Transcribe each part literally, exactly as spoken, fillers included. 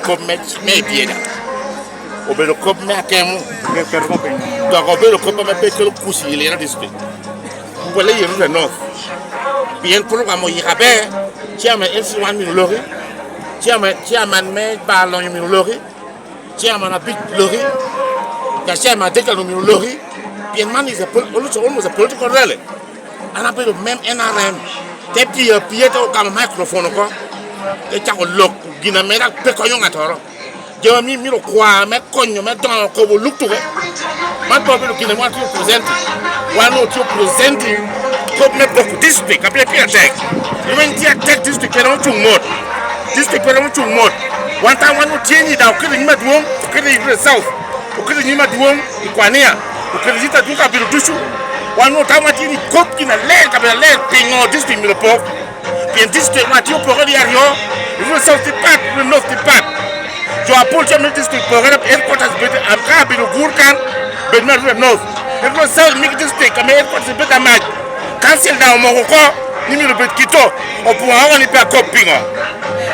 Kop me, me Ibyeda obedo kop me akemo, dok obedo kop ame pe kelo kuc i Lira district. Wala i Ruda North. Pien program oyik aber, chairman L C one myero loki, chairman, chairman me bar lonyo myero loki, chairman abic loki, ka chairman adek myero loki. Pien man is a pol-, almost, almost a political rally. An abedo mem N R M, te piyo apiya, te ogamo microphone oko, te cako lok gin ame rak pe konyo ŋattoro. Jo a mi-, myero kwa me konyo, me dongo kobo luk tuke. Man pe obedo gin ame wan otye presenting. Wan otye presenting kop me poko district, abedo pire tek. Lweny tye atek, district pe romo cuŋ mot. District pe romo cuŋ mot. Wan tam wan otye ni daŋ oketo nyim adwoŋ, oketo i South, oketo nyim adwoŋ i Kwania, oketo nyim adwoŋ kabedo ducu. Wan otamo atye ni kop gin aler, kabedo aler, piŋo district myero pok? Pien district ma tye opoko ni aryo, Rural South tye pat, Rural North tye pat. Jo apol tye ame district pokere, headquarters bed, am, ka abedo gur kan, bed me Rural North. Rural South migi district ame headquarters bed amac. Council daŋ omoko oko ni myero bed kito, opwoo oko ni pe akop piŋo.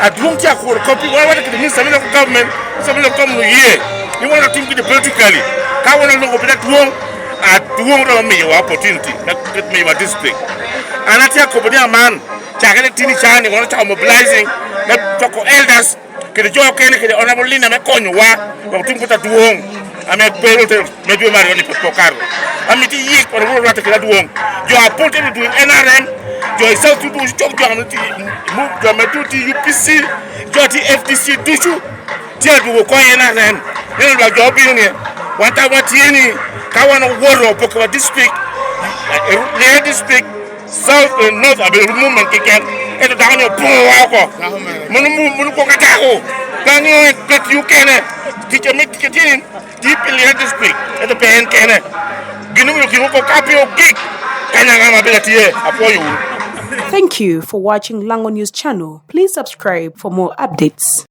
Adwoŋ tye akuro kop pi wan, wan kede minister me local government, minister me local government oye ni wan otim kede politically. Ka wan oloko bed adwoŋ, adwoŋ dok omiyowa opportunity me miyowa district. An atye akobo ni aman, cakere tini can ni wan ocako mobilizing me coko elders kede jo okene kede honorable leader me konyowa wek otim kit adwoŋ ame bedo te me dwe me aryo ni pe okato. Amito yik wan obiro rwatte kede adwoŋ. Jo apol tye dwoŋ N R M, jo i South Sudan ducu, cok jo ame tye, mu-, jo ame tye U P C, jo tye F D C ducu, tye adwogo oko i N R M. Nino lwak jo obino ni, wan tam watye ni, ka wan owoto opokewa district, eh, Lira district, South and North abedo movement keken, ento dako ni opoŋowa oko. Mono mu-, mono kwoka dako. Pe aŋeo en pe tio kene. Tic ame tic atye ni, tye pi Lira district, ento pe en kene. Gin omio gin oko ka pe ogik, kanya ŋama bene atye, apwoyo wu. Thank you for watching Lango News Channel. Please subscribe for more updates.